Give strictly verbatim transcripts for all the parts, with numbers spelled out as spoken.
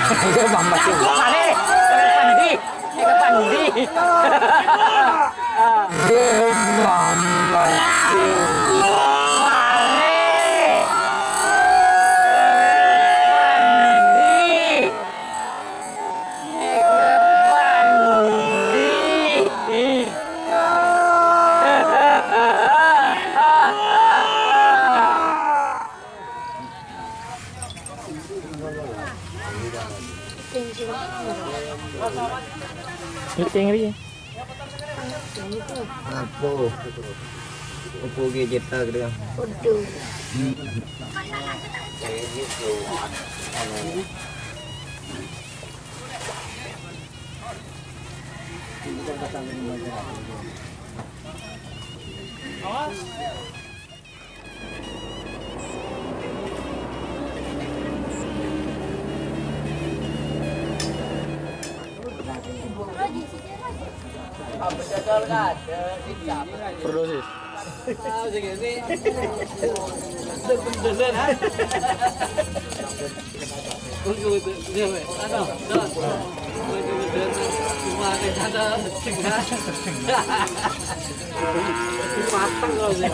Ayo, Bang Masih. Mari, ke Pandi. Ke Pandi. Meeting ri. Apo? Opo ge cetak dia? Waduh. Produksi. Mateng kalau sih.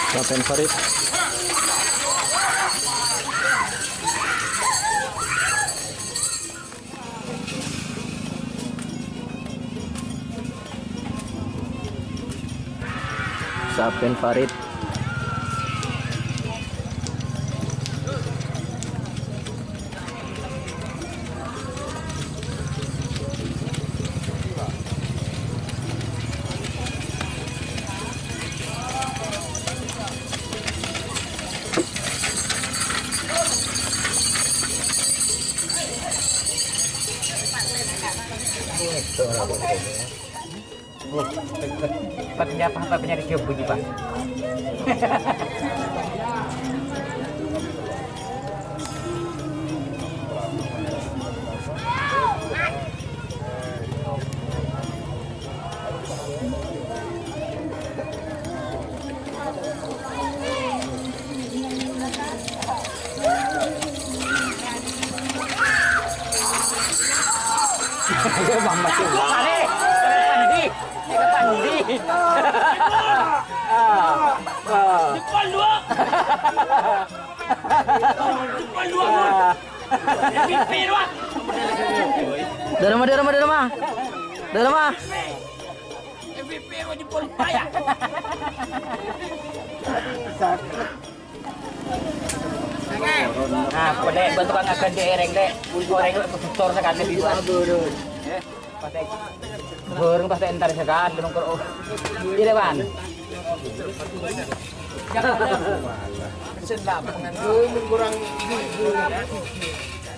Raden Farid. Saben Farid. Pas nyapa, apa penyakit dia bunyi, Pak? Ayo, Bang Mas. Mari, ke Pandi. Ke Pandi. Ah, ah. Jempol dua. Jempol dua, Bun. Pipi dua. Dharma, Dharma, Dharma. Dharma. M V P kok jempol paya. Nah, kok, Dek, bantuan akan di ereng, Dek. Oreng lu tutor sakali di luar. Eh, pas, Dek. Goreng pas, Dek, entar sakali nongkrong. Iya, Dek, Wan.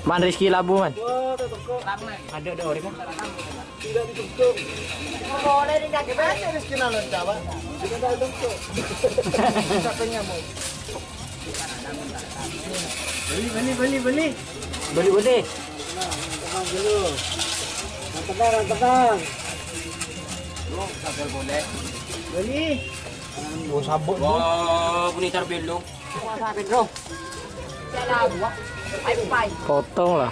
Man Rizky Labu, man. Ada, ada orang, kan? Tidak ditutup. Boleh dikasih banyak rezeki nalon, Pak. Tidak ada tutup. Siapa yang nyambung? Beli, beli, beli, beli. Beli, beli. Tenang dulu. Tenang, tenang. Beli. Oh, sabuk. Wah, punita bello. Potong lah.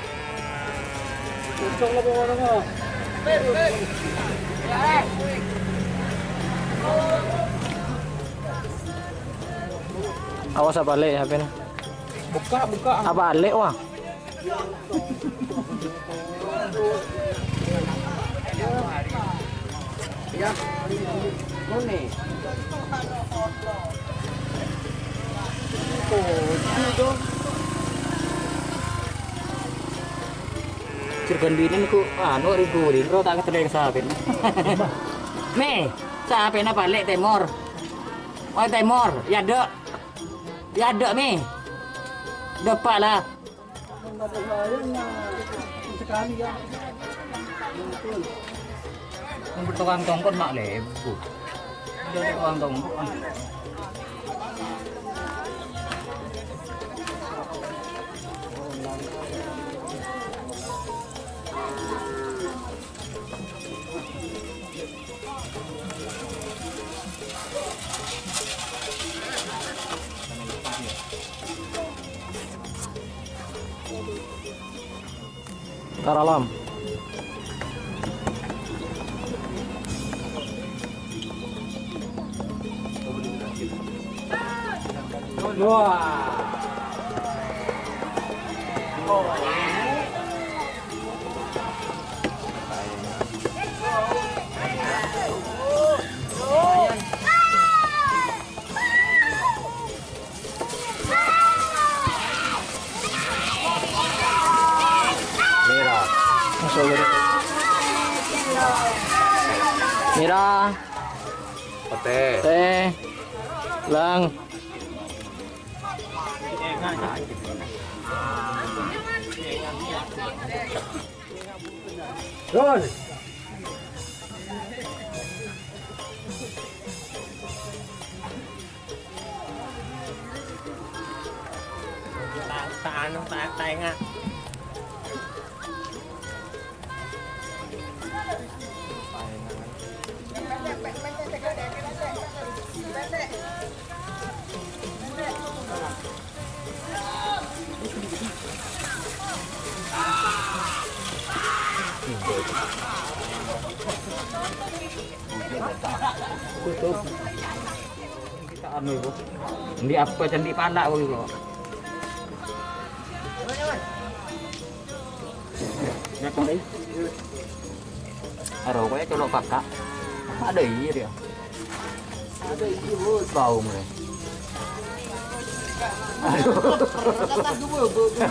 Awas apa, Lek, H P-na? Buka, buka. Apa, Lek, wah? Jurgan bini niku anu, ri-, guring-guring, tak keteleng sapen. Me, sapenna balik temor. Oh, temor, ya, Dok. Ya, Dok, me. Depak lah. Mun tokang tongkon ma' lebu. Iyâ, tokang tongkon. Taralam. Wah. Mira. Mira. Pete. Teh. Lang. Ron. Ta-, ta-, anu, ta-, ta enga'. Tutup. Kita anu itu. Ini apa candi panak begitu? Aro, kok ya colok kakak? Ada iya dia. Ada iya, Bos. Bau mulai. Aduh. Kata gue, gue, gue.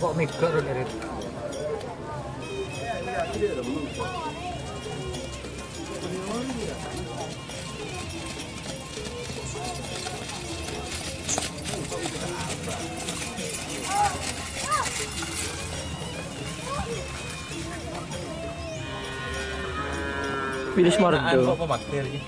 Kok mikir, Rit? Pilih Mardo. Apa mati lagi?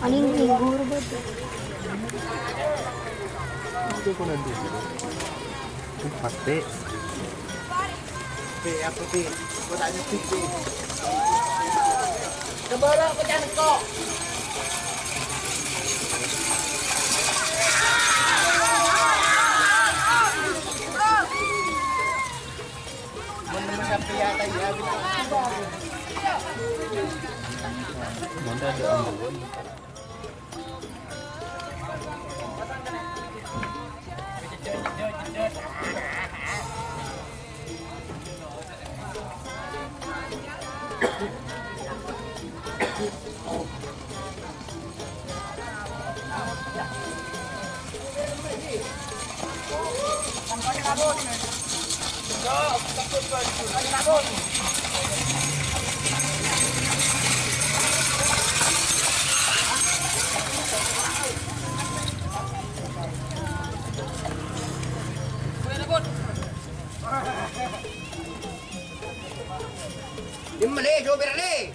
Aning minggu rebut. Itu kok nanti sih? Pasti. Pi, aku, Pi. Aku tanya, Pi, Pi. Kebara pecah kok. Dimma, Le, sopir, Le?